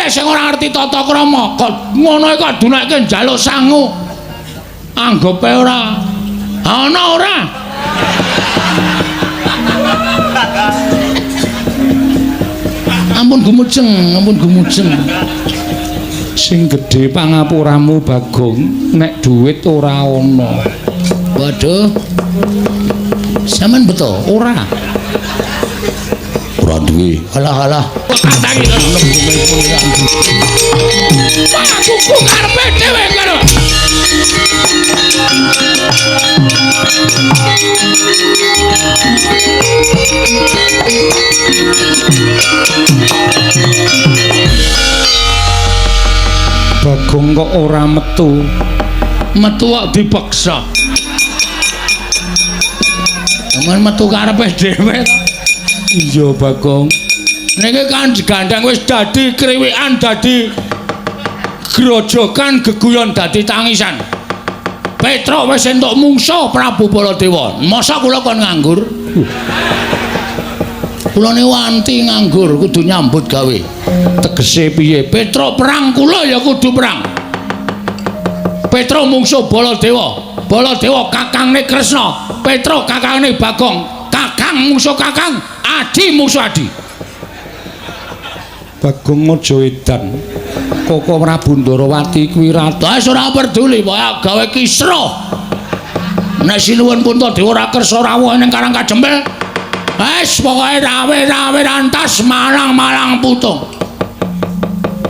cilik sing ora ngerti tata krama kok ngono kok dunekke njaluk sangu. Anggope ora. Ana ora? Ampun gumujeng, ampun gumujeng. Sing gedhe pangapuramu Bagong, nek duit ora ana. Waduh. Sampeyan beto ora? Ora duwe. Alah alah. Aku ku karepe dhewe karo. Bagong kok ora metu? Metu kok dipaksa. Aman metu karepe dhewe to. Iya Bagong. Niki kan digandheng wis dadi kriwikan, dadi grojogan, geguyon, dadi tangisan. Petruk wis entuk mungsuh Prabu Baladewa. Masa kula kon nganggur? Kula niku anti nganggur, kudu nyambut gawe. Tegese piye? Petruk perang, kula ya kudu perang. Petruk mungsuh Baladewa. Baladewa kakangne Kresna, Petruk kakangne Bagong. Kakang mungsuh kakang, adi mungsuh adi. Bagong aja edan. Koko Prabu Ndarawati kuwi ratu. Wis ora peduli, pokoke gawe kisruh. Nek Sinuwun Puntadewa ora kersa rawuh ning Karang Kajempel, wis pokoke rawe-rawe rantas malang-malang putung.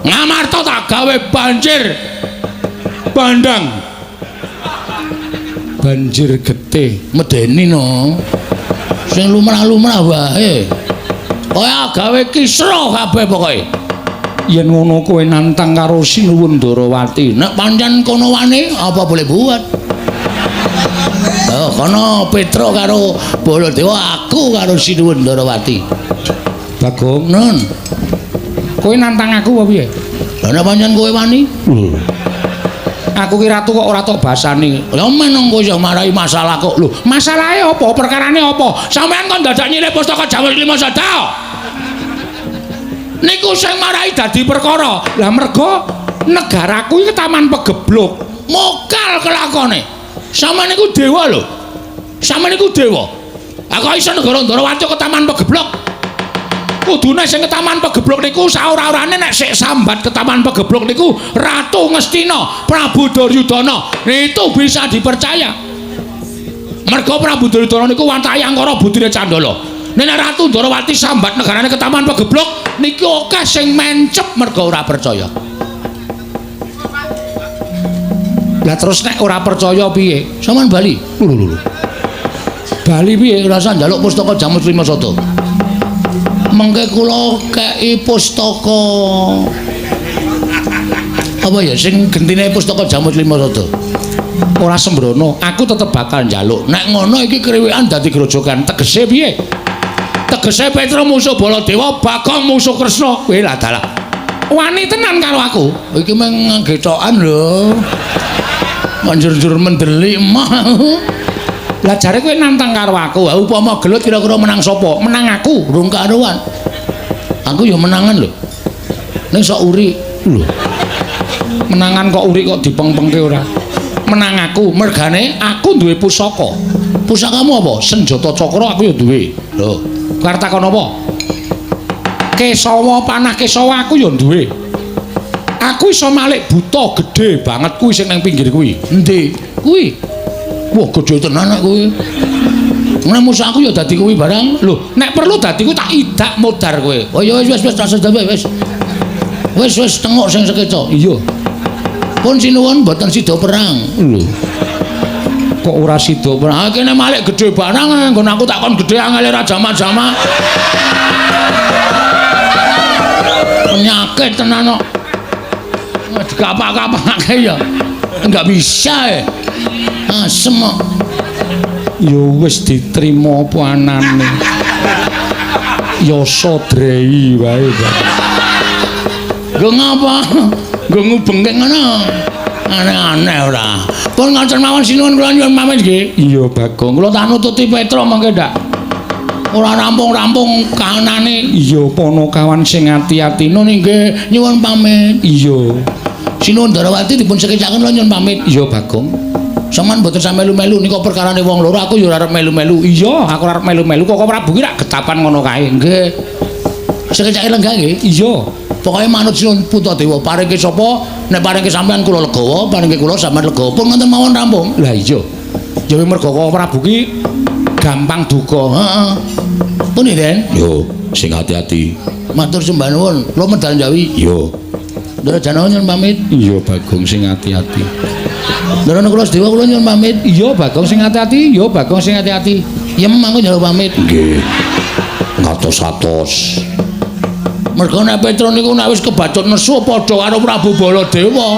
Ngamarta tak gawe banjir bandang. Banjir getih. Medeni no. Sing lumrah-lumrah wae. Kaya gawe kisruh kabeh pokoke. Yen ngono kowe nantang karo Sinuwun Ndarawati. Nek pancen kono wani apa boleh buat. Oh, kono Petruk karo Baladewa, aku karo Sinuwun Ndarawati. Bagong, nun. Kowe nantang aku apa piye? Lah nek pancen kowe wani? Aku ki ratu kok ora tok basani. Lah meneng kowe iso marai masalah kok. Lho, masalahe apa? Perkarane apa? Sampeyan kon dadak nyilih pustaka Jamus Lima Sada. Niku sing marai dadi perkara. Lah mergo negaraku iki taman pegebluk. Mokal kelakone. Sampeyan niku dewa lho. Sampeyan niku dewa. Aku iso negara Ndarawati ke taman pegebluk. Kudune sing ke taman pegebluk niku saora-orane nek sik sambat ke taman pegebluk niku Ratu Ngastina, Prabu Duryudana. Itu bisa dipercaya. Mergo Prabu Duryudana niku watake angkara budine Candala. Nek Ratu Ndarawati sambat negarane ke taman pegebluk niki akeh sing mencep mergo ora percaya. Lah terus nek ora percaya piye? Sampeyan bali. Lho lho lho. Bali piye? Rasa njaluk pustaka Jamus Lima Sada. Mengke kula kei pustaka apa ya sing gentine pustaka Jamus Lima Sada. Ora sembrono, aku tetep bakal njaluk. Nek ngono iki kriwikan dadi grojogan. Tegese piye? Tegese Petruk musuh Baladewa, Bagong musuh Kresna. Kowe lah dalah. Wani tenan karo aku. Iki mung ngetokan lho. Manjur-jur mendelik mah. Lah jare kowe nantang karo aku. Ha upama gelut kira-kira menang sapa? Menang aku, rung karuan. Aku ya menangan lho. Ning sok uri. Lho. Menangan kok uri kok dipengpengke ora? Menang aku, mergane aku duwe pusaka. Pusakamu apa? Senjata cakra aku ya duwe. Lho, arep takon apa? Kesawa panah kesawa aku ya duwe. Aku iso malik buta gedhe banget kuwi sing nang pinggir kuwi. Endi? Kuwi. Wah, gedhe tenan nek kuwi. Nek musuh aku ya dadi kuwi barang. Lho, nek perlu dadi kuwi tak idak modar kowe. Oh ya wis wis wis tak wis. Wis wis tengok sing sekeca. Iya. Pun sinuwun mboten sida perang. Lho. Kok ora sida perang? Ah kene malik gedhe barang nggon aku tak kon gedhe angele ra jamak-jamak. Penyakit tenan kok. Dikapak-kapake ya. Enggak bisa ya. Asem kok. Ya wis diterima apa anane. Yasa drei wae. Nggo ngapa? Nggo ngubengke ngono. Aneh-aneh ora. Pun ngoten mawon sinuwun kula nyuwun pamit nggih. Iya Bagong. Kula tak nututi Petruk mengke ndak. Ora rampung-rampung kahanane. Iya, Panakawan sing ati-ati. Nun nggih, nyuwun pamit. Iya. Sinuwun Darawati dipun sekecaken kula nyuwun pamit. Iya, Bagong. Sampeyan mboten sampe melu-melu nika perkarane wong loro, aku ya ora arep melu-melu. Iya, aku ora arep melu-melu. Koko Prabu ki rak getapan ngono kae. Nggih. Sekecake lenggah nggih. Iya. Pokoke manut Sinuwun Puntadewa, paringke sapa? Nek paringke sampeyan kula legawa, paringke kula sampeyan legawa. Pun ngoten mawon rampung. Lah iya. Ya mergo Koko Prabu ki gampang duka. Heeh. Pun Den. Yo, sing ati-ati. Matur sembah nuwun. Kula medal Jawi. Yo. Ndara Janaka nyuwun pamit. Iya, Bagong sing ati-ati. Ndara Nakula Sedewa kula nyuwun pamit. Iya, Bagong sing ati-ati. Iya, Bagong sing ati-ati. Yem aku njaluk pamit. Nggih. Ngatos-atos. Mergo nek Petro niku nek wis kebacut nesu padha karo Prabu Baladewa.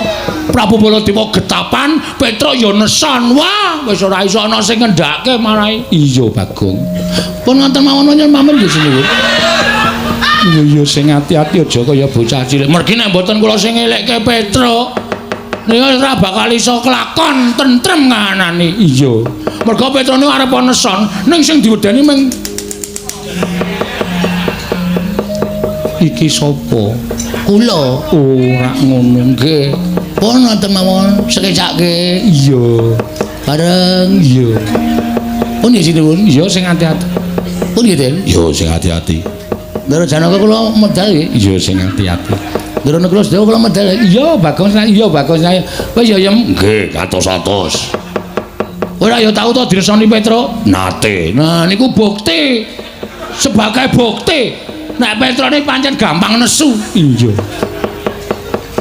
Prabu Baladewa getapan, Petro ya neson. Wah, wis ora iso ana sing ngendhake marahi. Iya, Bagong. Pun ngoten mawon nyuwun pamit nggih sinuwun. Iya, iya sing ati-ati aja kaya bocah cilik. Mergi nek mboten kula sing ngelekke Petro, niku ora bakal iso kelakon tentrem kahanane. Iya. Mergo Petro niku arep neson, ning sing diwedeni mung iki sapa? Kula. Ora ngono nggih. Pun wonten mawon sekecake. Iya. Bareng. Iya. Pun nggih sinuwun. Iya sing ati-ati. Pun nggih, Den. Iya sing ati-ati. Ndara Janaka kula medal nggih. Iya sing ati-ati. Ndara Nakula Sedewa kula medal. Iya Bagong, iya Bagong. Wis ya Yem. Nggih, katos-atos. Ora ya tau to diresoni Petro? Nate. Nah niku bukti. Sebagai bukti nek Petro niki pancen gampang nesu. Iya.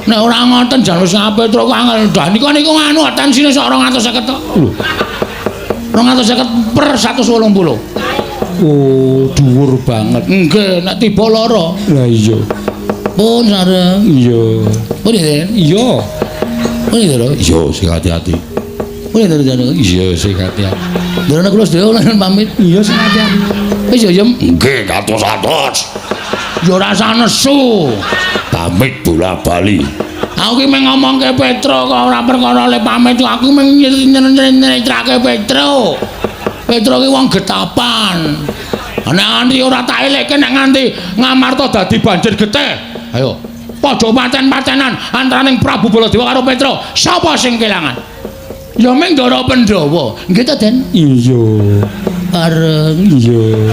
Nek ora ngoten jan wis Petro kok angel. Dah niku niku nganu tensine sok 250 to. Lho. 250 per 180. Oh, dhuwur banget. Nggih, nek tiba lara. Lah iya. Pun sareng. Iya. Pun nggih. Iya. Pun nggih lho. Iya, sing ati-ati. Pun nggih lho. Iya, sing ati-ati. Ndara kula sedaya pamit. Iya, sing ati-ati. Wis ya, Yem. Nggih, katos-atos. Ya ora usah nesu. Pamit bola-bali. Aku ki mung ngomongke Petro kok ora perkara le pamit, aku mung nyeritrake Petro. Petro ki wong getapan. Nek nganti ora tak elekke nek nganti Ngamarta dadi banjir getih. Ayo, padha paten-patenan antaraning Prabu Baladewa karo Petro. Sapa sing kelangan? Ya mung Ndara Pandhawa. Nggih ta, Den? Iya. Bareng. Iya.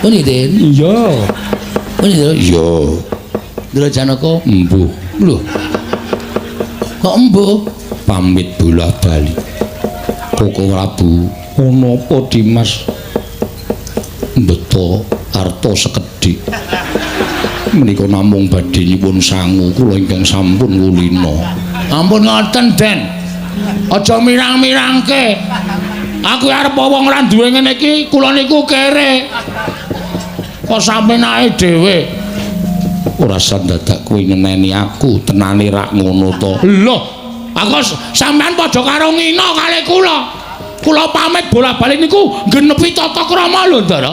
Pun Den? Iya. Pun lho. Iya. Ndara Janaka embuh. Lho. Kok embuh? Pamit bola-bali. Koko Prabu, ana apa Dimas? Mbeto arta sekedhik. Menika namung badhe nyuwun sangu kula ingkang sampun kulina. Ampun ngoten, Den. Aja mirang-mirangke. Aku arep wong ora duwe ngene iki, kula niku kere. Kok sampenae dhewe. Ora sandadak kowe ngeneni aku, tenane rak ngono to. Lho, aku sampean padha karo ngina kalih kula. Kula pamit bola-bali niku nggenepi tata krama lho, Ndara.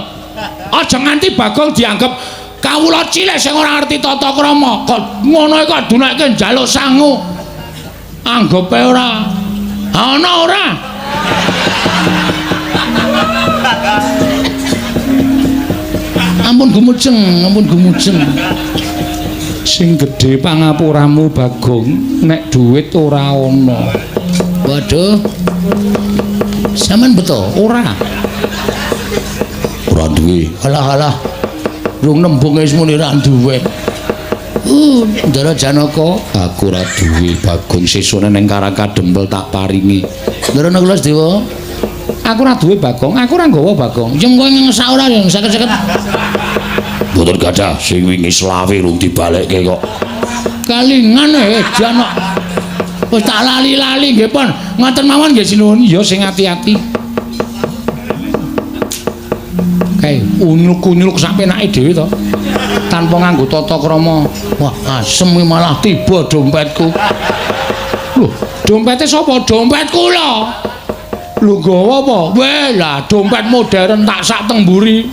Aja nganti Bagong dianggep kawula cilik sing ora ngerti tata krama. Kok ngono kok dunake njaluk sangu. Anggepe ora. Ana ora? Ampun gumujeng, ampun gumujeng. Sing gedhe pangapuramu Bagong, nek duit ora ana. Waduh. Sampeyan beto? Ora. Ora duwe. Alah alah. Rung nembung wis muni ra duwe. Ndara Janaka, aku ora duwe Bagong, sesune ning Karang Kadempel tak paringi. Ndara Nakula Sedewa, aku ora duwe Bagong, aku ora nggawa Bagong. Yen kowe ngesak ora yen seket-seket. Mboten gadah, sing wingi selawe rung dibalekke kok. Kalingan jan kok. Wis tak lali-lali nggih pun. Ngoten mawon nggih sinuwun. Ya sing ati-ati. Kae unyuk-unyuk sak penake dhewe to. Tanpa nganggo tata krama. Wah, asem iki malah tiba dompetku. Lho, dompete sapa? Dompet kula. Lho nggawa apa? Weh, lah dompet modern tak sak teng mburi.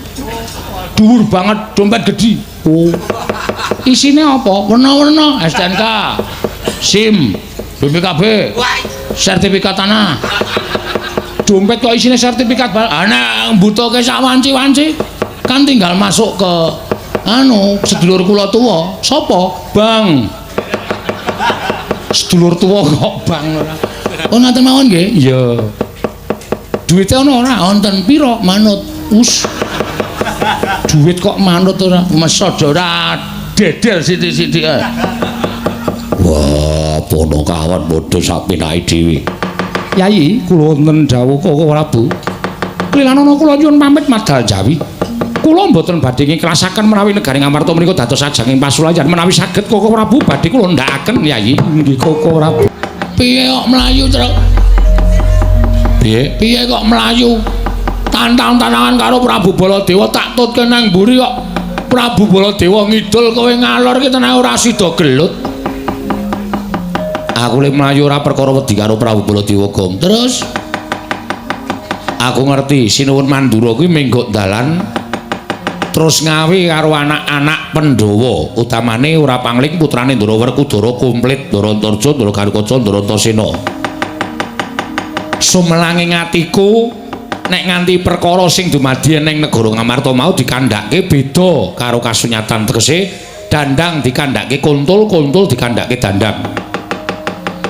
Dhuwur banget, dompet gedhi. Oh. Isine apa? Werna-werna, STNK, SIM, BPKB, sertifikat tanah. Dompet kok isine sertifikat? Ah nek mbutuhke sak wanci-wanci. Kan tinggal masuk ke anu sedulur kula tuwa. Sapa? Bang. Sedulur tuwa kok bang ora. Oh ngaten mawon nggih? Iya. Duite ana ora? Wonten pira? Manut. Us. Duit kok manut ora? Mesod ora dedel sithik-sithik. Wah, Panakawan padha sapinake dhewe. Yai, kula wonten dawuh Koko Prabu. Lilanana kula nyuwun pamit madal Jawi. Kula mboten badhe ngiklasaken menawi negari Ngamarta menika dados ajanging pasulayan menawi saged Koko Prabu badhe kula ndhakaken Yai. Nggih Koko Prabu. Piye kok mlayu, Truk? Piye? Piye kok mlayu? Tantang-tantangan karo Prabu Baladewa tak tutke nang mburi kok Prabu Baladewa ngidul kowe ngalor ki tenan ora sida gelut. Aku le mlayu ora perkara wedi karo Prabu Baladewa, Gong. Terus aku ngerti Sinuwun Mandura kuwi menggok dalan terus ngawi karo anak-anak Pandhawa, utamane ora pangling putrane Ndara Werkudara komplit Ndara Antarja, Ndara Garukaca, Ndara Antasena. Sumelanging atiku nek nganti perkara sing dumadi ning negara Ngamarta mau dikandhake beda karo kasunyatan, tegese dandang dikandhake kuntul, kuntul dikandhake dandang.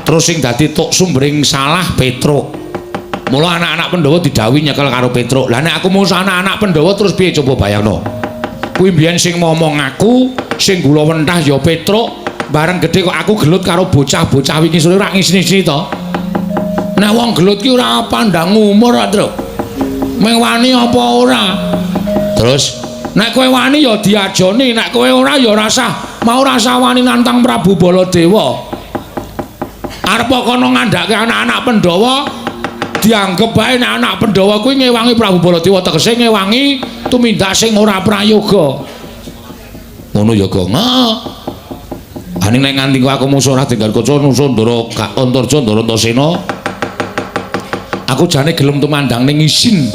Terus sing dadi tuk sumbering salah Petruk. Mula anak-anak Pandhawa didhawuhi nyekel karo Petruk. Lah nek aku musuh anak-anak Pandhawa terus piye coba bayangno. Kuwi mbiyen sing momong aku, sing gula wentah ya Petruk, bareng gedhe kok aku gelut karo bocah-bocah wingi sore ora ngisini-isini to. Nek wong gelut ki ora pandang umur, Truk. Meng wani apa ora? Terus nek kowe wani ya diajoni, nek kowe ora ya rasah mau rasah wani nantang Prabu Baladewa. Arep kono ngandhake anak-anak Pandhawa dianggep bae nek anak Pandhawa kuwi ngewangi Prabu Baladewa, tegese ngewangi tumindak sing ora prayoga. Ngono ya, Gong. Heeh. Aning nek nganti aku musuh Raden Garukaca, musuh Ndara Antarja, Ndara Antasena, aku jane gelem tumandang ning isin.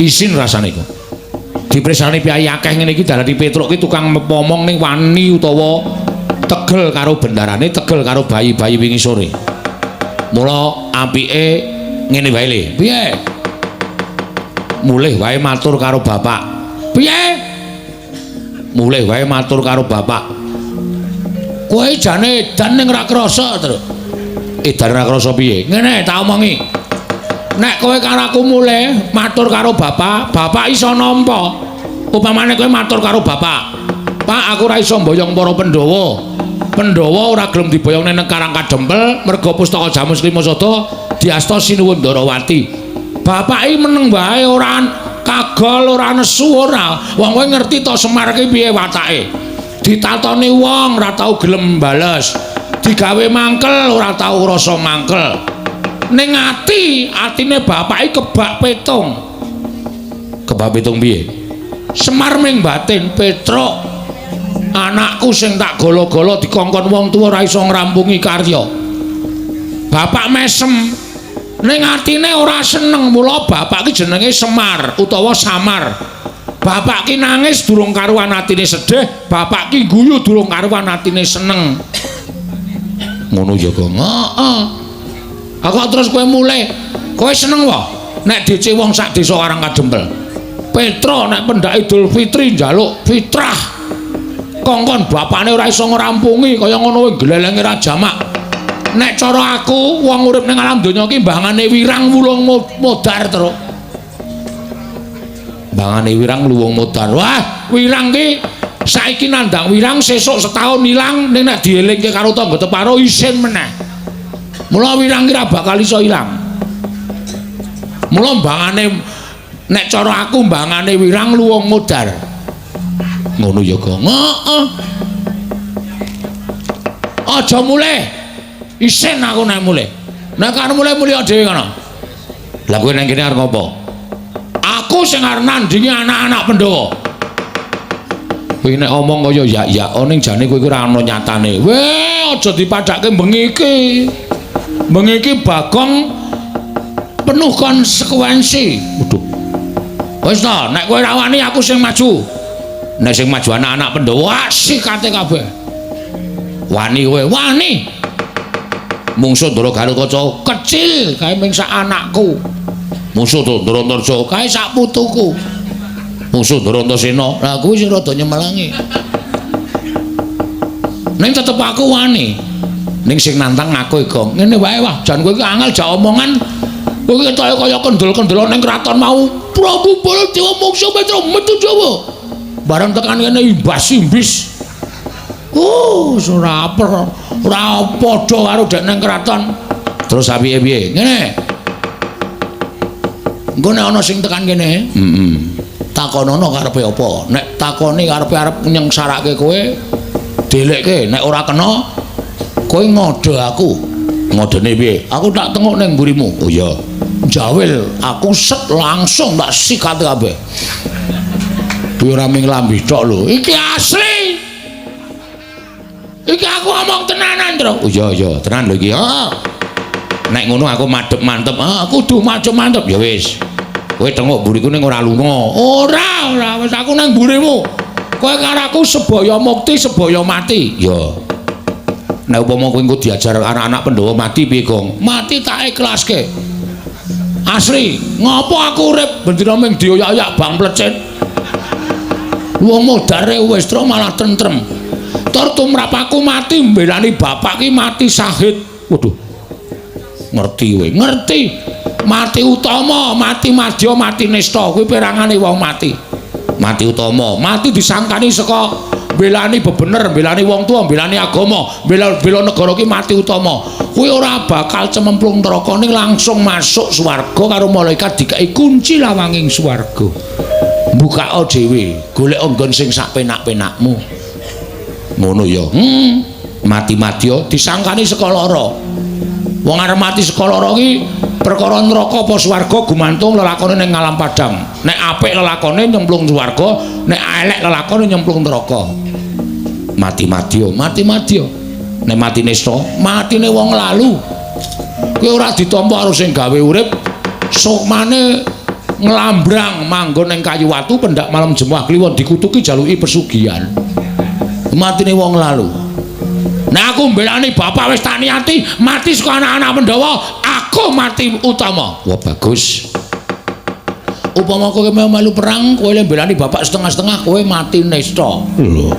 Isin rasane iku. Dipresani piyayi akeh ngene iki darani Petruk ki tukang momong ning wani utawa tegel karo bendarane, tegel karo bayi-bayi wingi sore. Mula apike ngene wae le. Piye? Mulih wae matur karo bapak. Piye? Mulih wae matur karo bapak. Kowe jane edan ning ora krasa, Truk. Edan ora krasa piye? Ngene tak omongi. Nek kowe karo aku mulih matur karo bapak, bapak iso nampa. Upamane kowe matur karo bapak, "Pak, aku ora iso mboyong para Pandhawa. Pandhawa ora gelem diboyong nang Karang Kadempel merga pustaka Jamus Klimasada diasta Sinuwun Ndarawati." Bapak iki meneng wae ora kagol, ora nesu ora. Wong kowe ngerti to Semar ki piye watake. Ditatoni wong ora tau gelem bales. Digawe mangkel ora tau rasa mangkel. Ning ati, atine bapak iki kebak petung. Kebak petung piye? Semar ming batin, Petruk, anakku sing tak golo-golo dikongkon wong tuwa ora iso ngrampungi karya. Bapak mesem. Ning atine ora seneng, mula bapak ki jenenge Semar utawa Samar. Bapak ki nangis durung karuan atine sedih, bapak ki guyu durung karuan atine seneng. Ngono ya, Gong. Heeh. Aku terus kowe mulih, kowe seneng wae nek DC wong sak desa Karang Kadempel. Petro nek pendak Idul Fitri njaluk fitrah. Kongkon bapakne ora iso ngrampungi kaya ngono kuwi glelenge ra jamak. Nek cara aku wong urip ning alam donya iki mbangane wirang wulung modar, Truk. Mbangane wirang luwung modar. Wah, wirang ki saiki nandang wirang sesuk setahun ilang, ning nek dielingke karo tangga teparo isin meneh. Mula wirang ki ra bakal iso ilang. Mula mbangane nek cara aku mbangane wirang luwung modar. Ngono ya, Gong. Heeh. Aja mulih. Isin aku nek mulih. Nek arep mulih mulih dhewe ngono. Lah kowe nang kene arep ngopo? Aku sing arep nandingi anak-anak Pandhawa. Kowe nek omong kaya yak-yak ning jane kowe iku ora ana nyatane. Weh, aja dipadhake bengi iki. Bengi iki Bagong penuh konsekuensi. Waduh. Wis ta, nek kowe ora wani aku sing maju. Nek sing maju anak-anak Pandhawa sikate kabeh. Wani kowe, wani. Mungsuh Ndara Garukaca kecil kae ming sak anakku. Mungsuh Ndara Antarja kae sak putuku. Musuh Ndara Antasena. Lah kuwi sing rada nyemelangi. Ning tetep aku wani. Ning sing nantang aku Gong. Ngene wae wah, jan kowe iki angel jak omongan. Kowe iki ketoke kaya kendel-kendel ning kraton mau. Prabu Baladewa mungsuh Petro metu Jawa. Bareng tekan kene imbas-imbis. Oh, ora padha karo dek ning kraton. Terus piye-piye? Ngene. Engko nek ana sing tekan kene, heeh. Takonono karepe apa? Nek takoni karepe arep nyengsarake kowe, delekke. Nek ora kena, kowe ngode aku. Ngodene piye? Aku tak tengok ning mburimu. Oh iya. Jawil, aku set langsung tak sikat kabeh. Kuwi ora ming lambi tok lho. Iki asli. Iki aku ngomong tenanan, Tru. Oh iya iya, tenan lho iki. Heeh. Nek ngono aku madhep mantep. Ah, kudu madhep mantep. Ya wis. Kowe tengok mburiku ning ora lunga. Ora, ora wis aku nang mburimu. Kowe karo aku sebaya mukti, sebaya mati. Ya. Nek upama kowe engko diajar anak-anak Pandhawa mati piye, Gong? Mati tak ikhlaske. Asli, ngopo aku urip bendina ming dioyak-oyak bang plecit. Wong modare wis tru malah tentrem. Tur tumrap aku mati mbelani bapak ki mati syahid. Waduh. Ngerti kowe, ngerti. Mati utama, mati madya, mati nista kuwi perangane wong mati. Mati utama, mati disangkani saka mbelani bebener, mbelani wong tua, mbelani agama, bela negara ki mati utama. Kuwi ora bakal cememplung neraka ning langsung masuk swarga karo malaikat dikai kunci lawanging swarga. Mbukao dhewe, golek nggon sing sak penak-penakmu. Ngono ya. Mati madya disangkani saka lara. Wong arep mati saka lara ki perkara neraka apa swarga gumantung lelakone ning alam padang. Nek apik lelakone nyemplung swarga, nek elek lelakone nyemplung neraka. Mati madya, mati madya. Nek mati nista, matine wong lalu. Kuwi ora ditampa karo sing gawe urip, sukmane nglambrang manggon ning kayu watu pendak malam Jemuah Kliwon dikutuki jaluki pesugihan. Matine wong lalu. Nah aku mbelani bapak wis tak niati mati saka anak-anak Pandhawa, aku mati utama. Wah bagus. Upama kowe melu perang, kowe mbelani bapak setengah-setengah, kowe mati nista. Lho.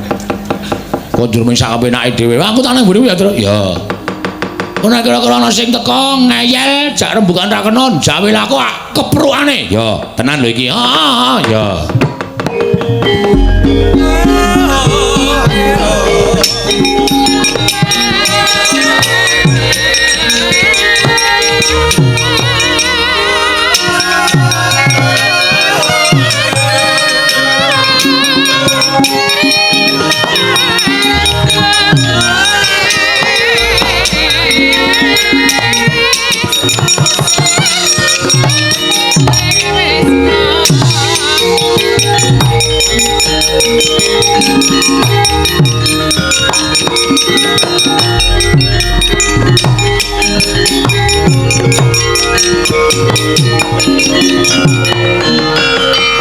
Kok njur ming sak kepenake dhewe. Aku tak nang mburimu ya, Tru. Ya. Ora kira-kira ana sing teko ngeyel jak rembugan ra kena, jawil aku keprukane. Ya, tenan lho iki. Heeh, ya.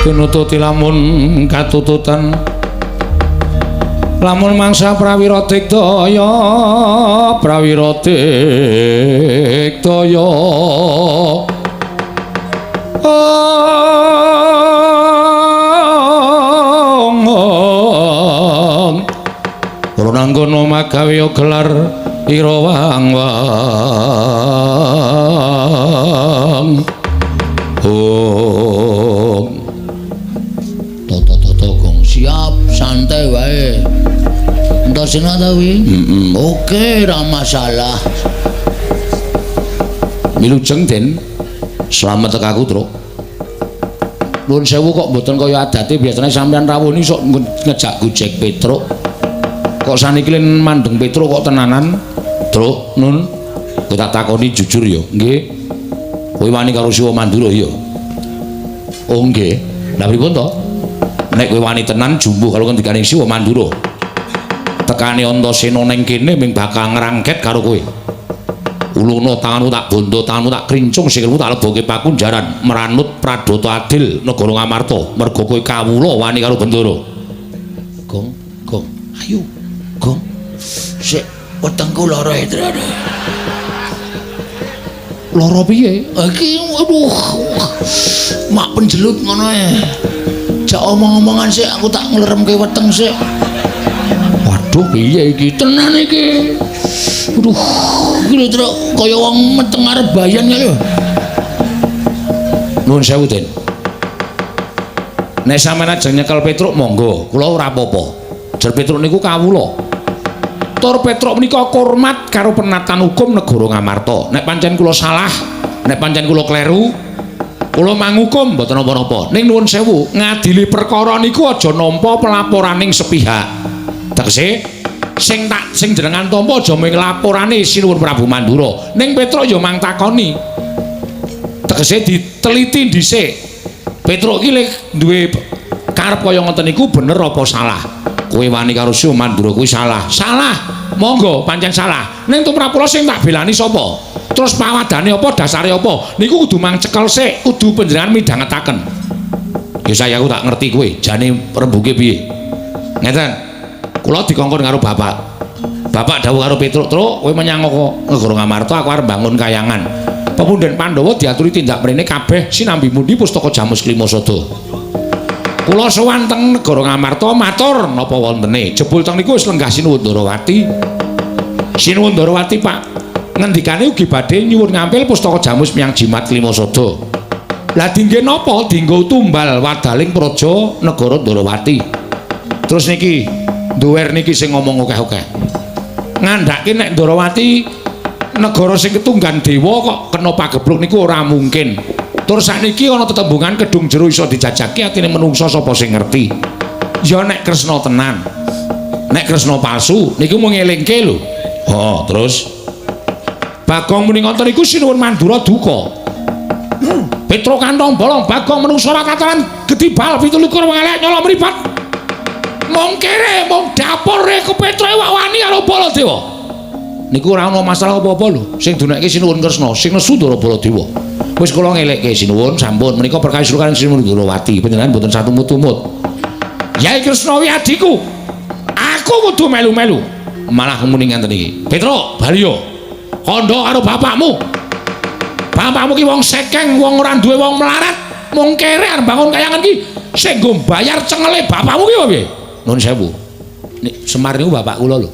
Tinututi lamun katututan lamun mangsa prawira digdaya prawira digdaya Purnanggono magawe gelar ira wang-wang. Om. Toto-toto gong siap, santai wae. Entasena ta wi? Heeh. Oke, ra masalah. Wilujeng Den. Slamet tekaku, Truk. Nuwun sewu kok mboten kaya adate biasane sampeyan rawuh ni sok ngejak gojek Petruk. Kok saniki len mandeng Petruk kok tenanan? Truk, Nun. Kowe tak takoni jujur ya. Nggih. Kowe wani karo Siwa Mandura ya? Oh nggih. Lah pripun to? Nek kowe wani tenan jumbuh karo ngendikane Siwa Mandura. Tekane Antasena ning kene ming bakal ngrangket karo kowe. Uluna tanganmu tak bondo, tanganmu tak krincung, sikilmu tak lebokke pakunjaran meranut pradata adil negara Ngamarta. Merga kowe kawula wani karo Bendara. Gong, gong, ayo, gong. Sik wetengku lara e. Lara piye? Iki aduh. Mak penjelut ngono e. Jak omong-omongan sik, aku tak ngleremke weteng sik. Waduh, piye iki? Tenan iki. Aduh, iki lho Truk, kaya wong meteng arep bayan kae lho. Nuwun sewu, Den. Nek sampeyan ajeng nyekel Petruk monggo, kula ora apa-apa. Jer Petruk niku kawula. Tur Petruk menika hormat karo penatan hukum negara Ngamarta. Nek pancen kula salah, nek pancen kula kleru, kula mangukum mboten napa-napa. Ning nuwun sewu, ngadili perkara niku aja nampa pelaporaning sepihak. Tegese sing tak sing jenengan tampa aja mung laporane Sinuwun Prabu Mandura. Ning Petruk ya mang takoni. Tegese diteliti dhisik. Petruk iki lek duwe karep kaya ngoten niku bener apa salah? Kowe wani karo Sinuwun Mandura kuwi salah. Salah. Monggo pancen salah. Ning tumrap kula sing tak belani sapa? Terus pawadane apa, dasare apa? Niku kudu mang cekel sik, kudu panjenengan midhangetaken. Ya saya aku tak ngerti kowe, jane rembuke piye. Ngeten. Kula dikongkon karo bapak. Bapak dawuh karo Petruk, "Truk, kowe menyang negara Ngamarta, aku arep bangun kayangan." Pepunden Pandhawa diaturi tindak mrene kabeh sinambi mundi pustaka Jamus Klimasada. Kula sowan teng negara Ngamarta matur napa wontene. Jebul teng niku wis lenggah Sinuwun Ndarawati. Sinuwun Ndarawati, Pak, ngendikane ugi badhe nyuwun ngampil pustaka Jamus miyang Jimat Klimasada. Lah dingge napa? Dinggo tumbal wadaling praja negara Ndarawati. Terus niki duwer niki sing ngomong akeh-akeh. Ngandhake nek Ndarawati negara sing ketunggan dewa kok kena pagebluk niku ora mungkin. Tur sakniki ana tetembungan kedung jero iso dijajaki atine menungsa sapa sing ngerti. Ya nek Kresna tenan. Nek Kresna palsu niku mung ngelingke lho. Oh, terus Bagong muni ngoten niku Sinuwun Mandura duka. Petruk kantong bolong Bagong menungsa ora kataran gedhi bal 27 wong elek nyolok mripat. Mung kere, mung dapure ku Petruk wak wani karo Baladewa. Niku ora ana masalah apa-apa lho. Sing dunekke Sinuwun Kresna, sing nesu Ndara Baladewa. Wis kula ngelekke Sinuwun sampun menika perkawis kula Sinuwun Ndarawati panjenengan mboten satumut-tumut. Yai Kresna wi adhiku. Aku kudu melu-melu. Malah muni ngenten iki. Petruk, bali yo. Kandha karo bapakmu. Bapakmu ki wong sekeng, wong ora duwe, wong melarat, mung kere arep bangun kayangan ki sing nggo bayar cengele bapakmu ki piye? Nuwun sewu. Nek Semar niku bapak kula lho.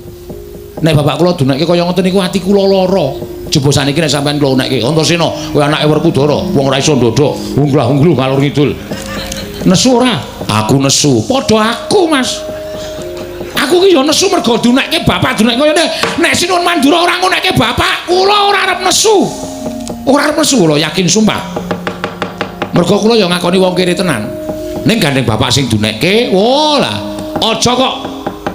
Nek bapak kula dunekke kaya ngoten niku ati kula lara. Jebul saniki nek sampean kula unekke, Antasena, kowe anake Werkudara, wong ora iso ndodok, unglah-ungluh ngalor ngidul. Nesu ora? Aku nesu. Padha aku, Mas. Aku ki ya nesu mergo dunekke bapak dunekke kaya ngene. Nek Sinuwun Mandura ora ngunekke bapak, kula ora arep nesu. Ora arep nesu kula yakin sumpah. Mergo kula ya ngakoni wong kere tenan. Ning gandeng bapak sing dunekke, oh lah, aja kok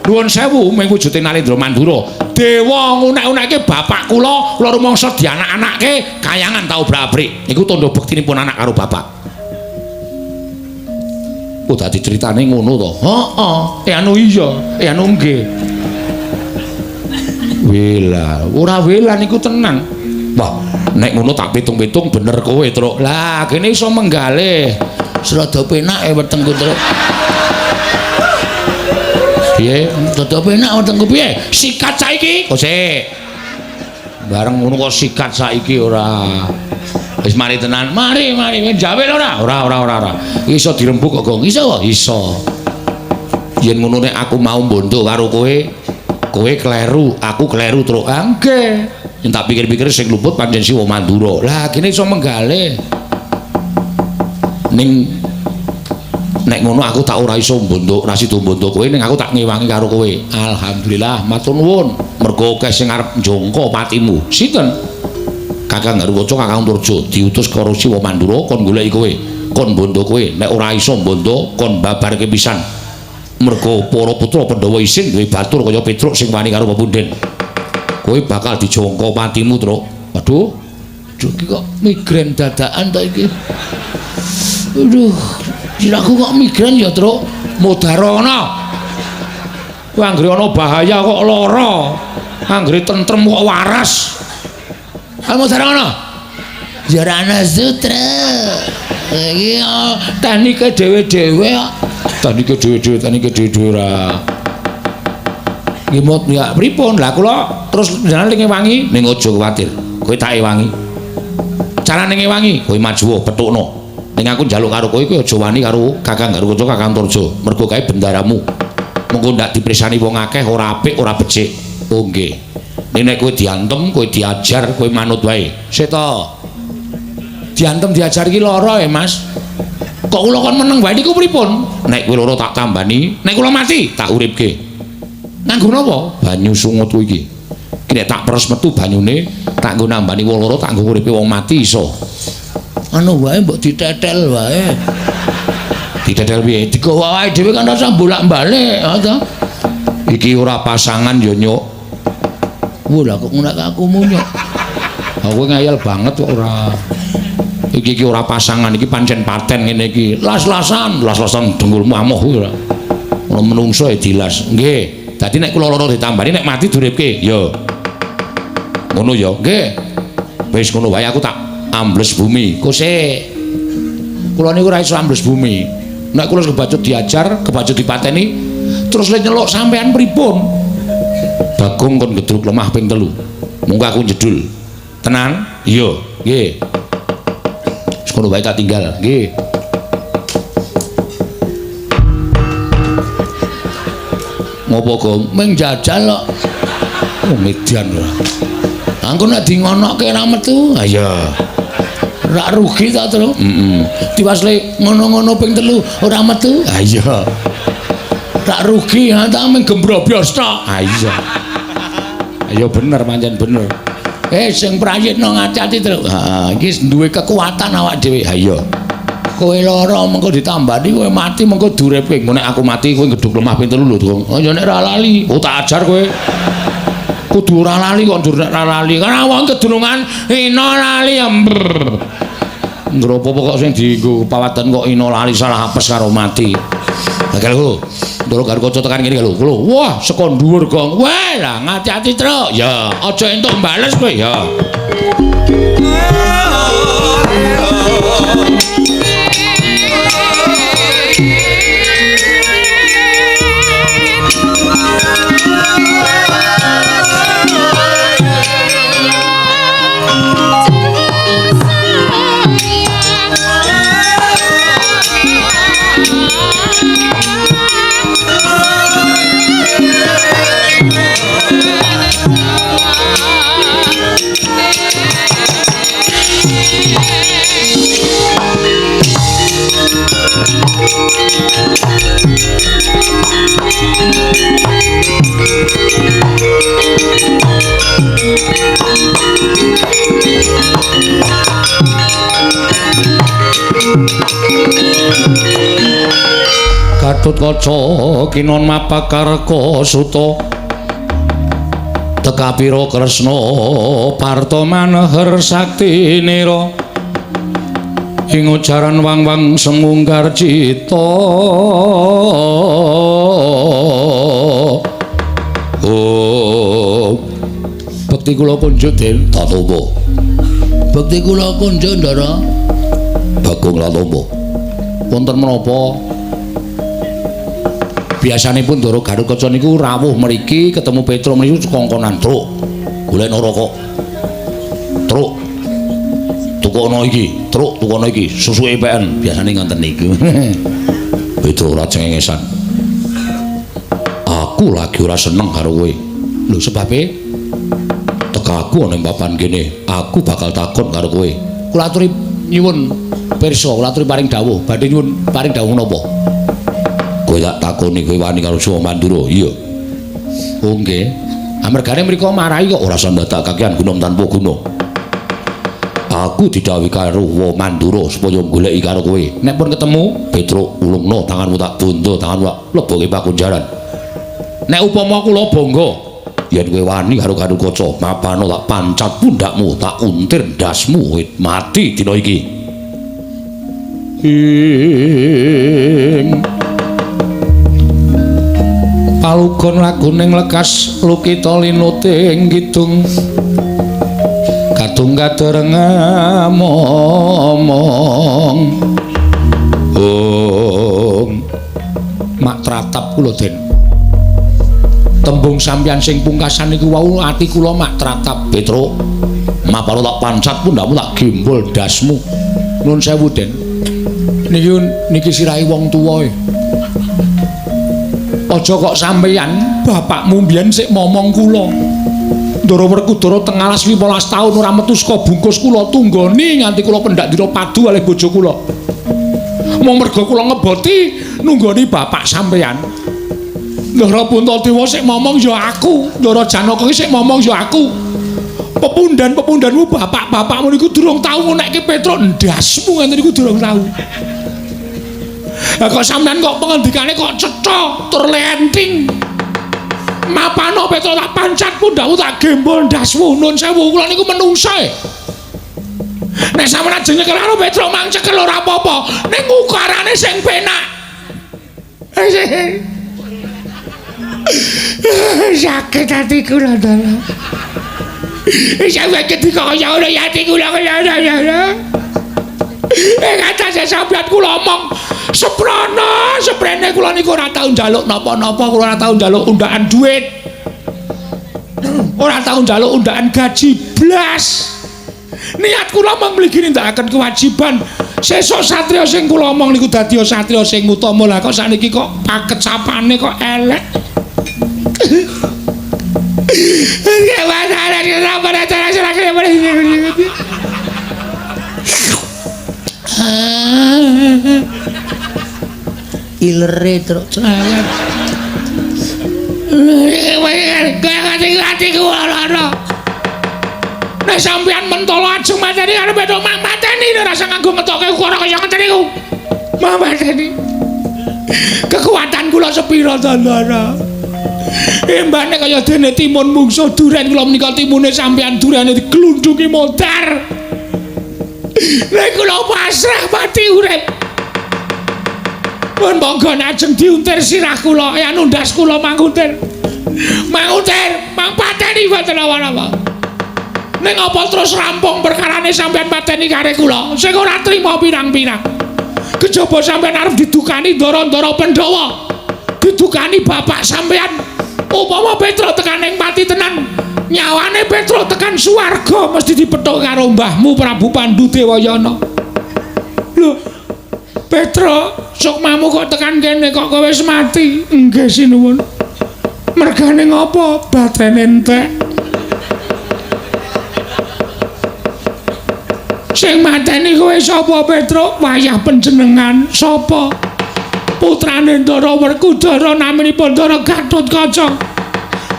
nuwun sewu mung wujude Narendra Mandura. Dewa ngunek-unekke bapak kula, kula rumangsa dianak-anake kayangan tau obrak-abrik. Iku tandha bektinipun anak karo bapak. Oh, dadi critane ngono to. Heeh. Anu iya, anu nggih. Wela, ora wela niku tenan. Wah, nek ngono tak pitung-pitung bener kowe, Truk. Lah, kene iso menggalih. Serada penak e wetengku, Truk. Piye? Rada penak wetengku piye? Sikat saiki. Kok sik. Bareng ngono kok sikat saiki ora. Wis mari tenan. Mari, mari. Jawel ora? Ora, ora, ora, ora. Iso dirembuk kok, Gong. Iso kok? Iso. Yen ngono nek aku mau mbondo karo kowe, kowe kleru, aku kleru, Truk. Ah, nggih. Yen tak pikir-pikir sing luput pancen Siwa Mandura. Lah, kene iso menggalih. Ning nek ngono aku tak ora iso mbondo, ora sida mbondo kowe, ning aku tak ngewangi karo kowe. Alhamdulillah, matur nuwun. Mergo akeh sing arep njongko patimu. Sinten? Kakang Garuwaca, Kakang Antarja diutus karo Siwa Mandura kon goleki kowe, kon mbondo kowe. Nek ora iso mbondo, kon babarke pisan. Mergo para putra Pandhawa isin duwe batur kaya Petruk sing wani karo pepunden. Kowe bakal dijongko patimu, Truk. Waduh. Duh, iki kok migrain dadakan ta iki. Aduh, sirahku kok migrain ya, Truk. Mudarana. Kowe anggere ana bahaya kok lara. Anggere tentrem kok waras. Ayo Mudarana. Ya ora ana sutra. Iki teknike dhewe-dhewe kok. Teknike dhewe-dhewe, teknike dhewe-dhewe ora. Nggih mut ya pripun? Lah kula terus jenengan ngewangi ning aja kuwatir. Kowe tak ewangi. Carane ngewangi, kowe maju petukno. Ning aku njaluk karo kowe kowe aja wani karo Kakang Garukaca Kakang Antarja. Mergo kae bendaramu. Mengko ndak dipresani wong akeh ora apik, ora becik. Oh nggih. Ning nek kowe diantem, kowe diajar, kowe manut wae. Seta. Diantem diajar iki lara ya, Mas. Kok kula kon meneng wae niku pripun? Nek kowe lara tak tambani, nek kula mati tak uripke. Nganggo napa? Banyu sungut kuwi iki. Iki nek tak peres metu banyune, tak nggo nambani wong lara, tak nggo uripe wong mati iso. Anu wae mbok ditetel wae. Ditetel piye? Digawa awake dhewe kan rasa bolak-balik, ha ta? Iki ora pasangan ya, Nyuk. Wah, lah kok ngono aku munyuk. Ha kowe ngayal banget kok ora. Iki iki ora pasangan, iki pancen paten ngene iki. Las-lasan, las-lasan dengkulmu amoh kuwi ora. Ono menungso ya dilas. Nggih. Dadi nek kula loro ditambani nek mati duripke. Ya. Ngono ya. Nggih. Wis ngono wae aku tak ambles bumi. Kose. Kula niku ora iso ambles bumi. Nek kula kebacut diajar, kebacut dipateni, terus le nyeluk sampean pripun? Bagong kon gedruk lemah ping 3. Monggo aku jedul. Tenan? Iya. Nggih. Wis ngono wae tak tinggal. Nggih. Ngopo, Gong? Ming jajal kok. Oh, median ora. Angko nek di ngonokke ra metu. Ha iya. Rak rugi ta, Tru? Heeh. Diwasle ngono-ngono ping 3 ora metu. Ha iya. Rak rugi ha ta ming gembrobyos tok. Ha iya. Ya bener pancen bener. Sing prayitno ngati-ati, Tru. Heeh, iki duwe kekuatan awak dhewe. Ha iya. Kowe lara mengko ditambani, kowe mati mengko duripke. Engko nek aku mati kowe gedhuk lemah ping 3 lho, Gong. Oh ya nek ora lali. Oh tak ajar kowe. Kudu ora lali kok ndur nek ora lali. Karena wong kedunungan ina lali ya. Ndropo kok sing dienggo pawadan kok ina lali salah apes karo mati. Lah lho, ndoro Garukaca tekan kene lho. Lho, wah saka dhuwur, Gong. Wah, lah ngati-ati, Truk. Ya, aja entuk bales kowe ya. Gatotkaca kinon mapakarka suta tekapira Kresna parta maneher saktinira ing ujaran wang-wang semunggar cita. Oh, bekti kula kunjuk Den Tatoba. Bekti kula kunjuk Ndara. Bagong Latoba. Wonten menapa? Biasanipun Ndara Garukaca niku rawuh mriki ketemu Petro mriki kongkonan, "Truk, golekno rokok. Truk, tukono iki, truk tukono iki, susuke PN." Biasane ngoten niku. Petro ora cengengesan. Aku lagi ora seneng karo kowe. Lho sebabe tekaku ana ing papan kene, aku bakal takon karo kowe. Kula aturi nyuwun pirsa, kula aturi paring dawuh. Badhe nyuwun paring dawuh napa? Kowe tak takoni kowe wani karo Jawa Mandura? Iya. Oh nggih. Amergane mriku marahi kok ora usah ndadak kakean gunung tanpa guna. Aku didhawuhi karo Wa Mandura supaya goleki karo kowe. Nek pun ketemu, Petruk ulungno tanganmu tak bondo tanganmu tak leboke pakunjaran. Nek upama kula bangga yen kowe wani karo Garukaca, mapano tak pancat pundakmu, tak untir ndasmu, mati dina iki. Ing palugon laguning lekas lukita linuting kidung kadung kadereng momong. Oh, mak tratap kula Den. Tembung sampeyan sing pungkasan niku wau ati kula mak tratap. Petruk, mapano tak pancat pundakmu tak gembol ndasmu. Nuwun sewu Den. Niki niki sirahe wong tuwa e. Aja kok sampeyan bapakmu mbiyen sik momong kula. Ndara Werkudara teng alas 15 taun ora metu saka bungkus kula tunggoni nganti kula pendak dina padu kalih bojo kula. Mung merga kula ngeboti nunggoni bapak sampeyan. Ndara Puntadewa sik momong ya aku, Ndara Janaka ki sik momong ya aku. Pepundhan-pepundhanmu bapak-bapakmu niku durung tau ngunekke Petruk ndasmu ngene niku durung tau. Lah kok sampeyan kok pengendikane kok cetha tur lenting. Mapano Petruk tak pancat pundhakmu tak gembol ndasmu. Nun sewu kula niku menungsa e. Nek sampeyan ajeng nyekel karo Petruk mang cekel ora apa-apa, ning ukarane sing penak. Sakit ati kula dalah. Sampeyan ketika kaya ngono ya ati kula kaya ngono. Ing atase sampeyan kula omong seprana, seprene kula niku ora tau njaluk napa-napa, kula ora tau njaluk undaan duit. Ora tau njaluk undaan gaji blas. Niat kula mung mligi nindakaken kewajiban. Sesuk satriya sing kula omong niku dadi satriya sing utama. Lah kok sakniki kok pakecapane kok elek. Ilere truk cerewet. Nek sampeyan mentolo ajeng mateni karo Petruk mang mateni ora usah nganggo ngetoke ukara kaya ngeten niku. Mang mateni. Kekuatan kula sepira to, Ndara? Embane kaya dene timun mungsuh duren kula menika timune sampeyan durene diglundungi modar. Nek kula pasrah pati urip. Pun monggo ajeng diuntir sirah kula, ya nundas kula manguntir. Manguntir, mang pateni mboten napa-napa. Ning apa terus rampung perkarane sampeyan pateni kare kula sing ora trima pirang-pirang. Kejaba sampeyan arep didukani ndara-ndara Pandhawa. Didukani bapak sampeyan. Upama Petruk tekan ing pati tenan, nyawane Petruk tekan swarga mesti dipethuk karo mbahmu Prabu Pandu Dewayana. Lho, Petruk, sukmamu kok tekan kene kok kowe wis mati? Nggih sinuwun. Mergane ngopo? Batrene entek. Sing mateni kowe sapa Petruk? Wayah panjenengan sapa? Putrane Ndara Werkudara naminipun Ndara Gatotkaca.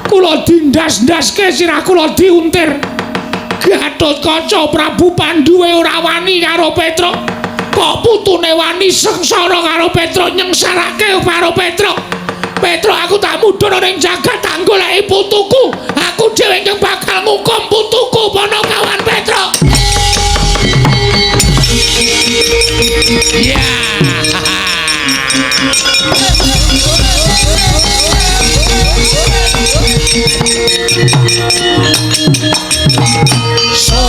Kula dindas-ndaske sirah kula diuntir. Gatotkaca Prabu Panduwe ora wani karo Petruk. Kok putune wani sengsara karo Petruk, nyengsarake karo Petruk. Petruk aku tak mudhun ning jagat tak goleki putuku. Aku dhewe ingkang bakal ngukum putuku Panakawan Petruk. Ya. So.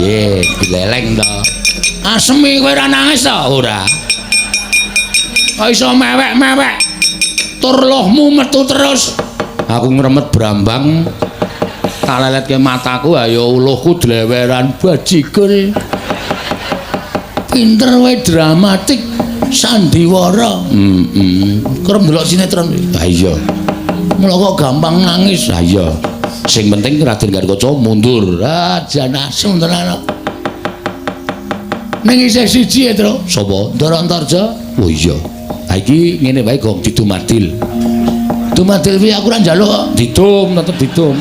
Ye, dileleng to. Asemi kowe ora nangis to? Ora. Kok iso mewek-mewek? Tur lohmu metu terus. Aku ngremet brambang. Tak leletke mataku ayo uluhku dleweran bajigur. Pinter wae dramatik sandiwara. Heeh. Kerep ndelok sinetron. Ha iya. Mula kok gampang nangis. Ha iya. Sing penting Raden Gatotkaca mundur. Ah jan asem tenan. Ning isih siji ya, Tru. Sapa? Ndara Antarja. Oh iya. Ha iki ngene wae gong didumadil. Dumadil piye aku ora njaluk kok. Didum tetep didum.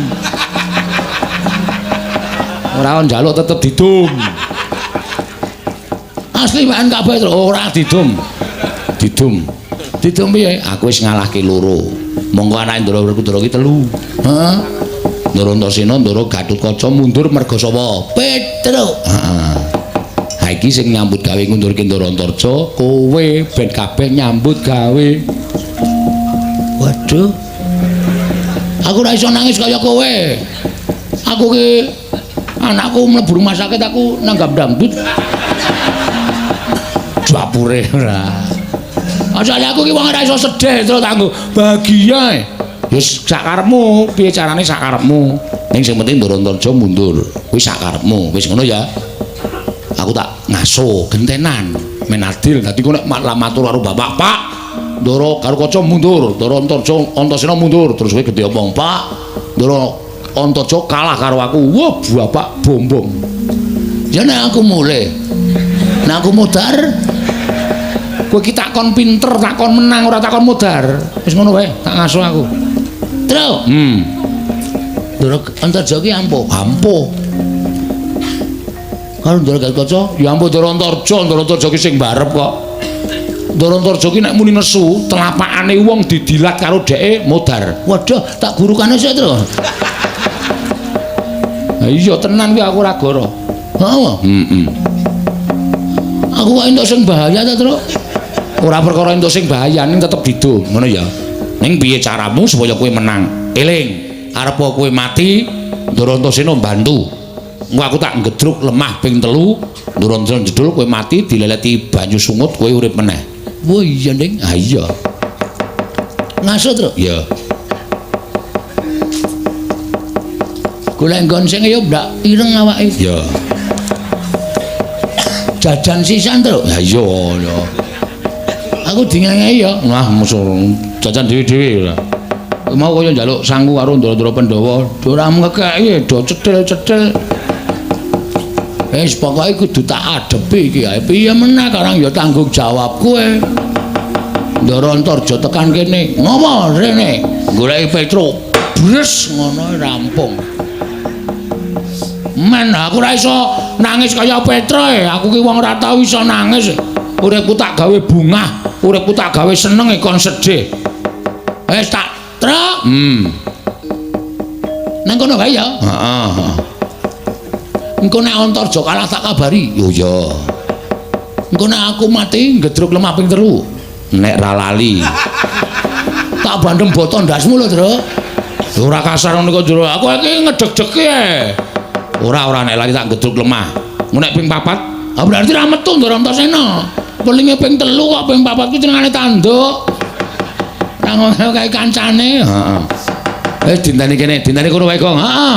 Ora njaluk tetep didum. Asli bahan kabeh ora didum. Didum. Didum piye? Aku wis ngalahke loro. Monggo anake Ndara Werkudara ki telu. Heeh. Ndara Antasena, Ndara Gatotkaca mundur merga sapa? Petruk. Heeh. Ha iki sing nyambut gawe ngundurke Ndara Antarja, kowe ben kabeh nyambut gawe. Waduh. Aku ora iso nangis kaya kowe. Aku ki anakku mlebu rumah sakit aku nanggap dangdut. Dapure ora. Asale aku ki wong ora iso sedih terus kanggo bahagia. Ya sakarepmu, piye carane sakarepmu. Ning sing penting Ndara Antarja mundur. Kuwi sakarepmu. Wis ngono ya. Aku tak ngaso gentenan men adil. Dadi ku nek matur karo bapak, Pak, Ndara Garukaca mundur, Ndara Antarja Antasena mundur. Terus kowe gedhe omong, Pak, Ndara Antarja kalah karo aku. Wah, bapak bombong. Ya nek aku mulih. Nek aku modar, kowe iki takon pinter, takon menang, ora takon modar. Wis ngono wae, tak ngaso aku. Tru. Ndara Antarja ki ampuh. Ampuh. Karo Ndara Garukaca, ya ampuh Ndara Antarja, Ndara Antarja ki sing barep kok. Ndara Antarja ki nek muni nesu, telapakane wong didilat karo dheke modar. Waduh, tak gurukane sik, Tru. Ha iya tenan kuwi aku ora goro. Heeh. Heeh. Aku kok entuk sing bahaya ta, Tru? Ora perkara entuk sing bahaya, ning tetep didum, ngono ya. Ning piye caramu supaya kowe menang? Eling, arep kowe mati, Ndara Antasena mbantu. Engko aku tak ngedruk lemah ping 3, Ndara Antasena jedul kowe mati dileleti banyu sungut kowe urip meneh. Wah iya, Ning. Ha iya. Ngaso, Tru? Iya. Golek nggon sing ya ndak ireng awake. Iya. Jajan sisan, Tru? Ha iya, ya. Aku dingengehi ya. Wah, musuh jajan dhewe-dhewe ora. Mau kaya njaluk sangu karo ndara-ndara Pandhawa, ora ngekeki do cethil-cethil. Wis pokoke kudu tak adepi iki ae. Piye meneh karang ya tanggung jawab kowe. Ndara Antarja tekan kene. Ngopo rene? Goleki Petro. Bres ngono rampung. Men aku ora iso nangis kaya Petro e. Aku ki wong ora tau iso nangis. Uripku tak gawe bungah, uripku tak gawe seneng e kon sedih. Wis tak truk. Nang kono wae ya. Heeh. Engko nek Antarja kalah tak kabari. Yo iya. Engko nek aku mati ngedruk lemah ping 3. Nek ra lali. Tak bandem boto ndasmu lho, Tru. Ora kasar ngono kok, Jero. Aku iki ngedeg-degi e. Ora ora nek lali tak ngedruk lemah. Engko nek ping 4, ah berarti ra metu Ndara Antasena. Pelinge ping 3 kok ping 4 kuwi jenengane tanduk. Ra ngono kae kancane. Heeh. Wis dinteni kene, dinteni kono wae, Gong. Heeh.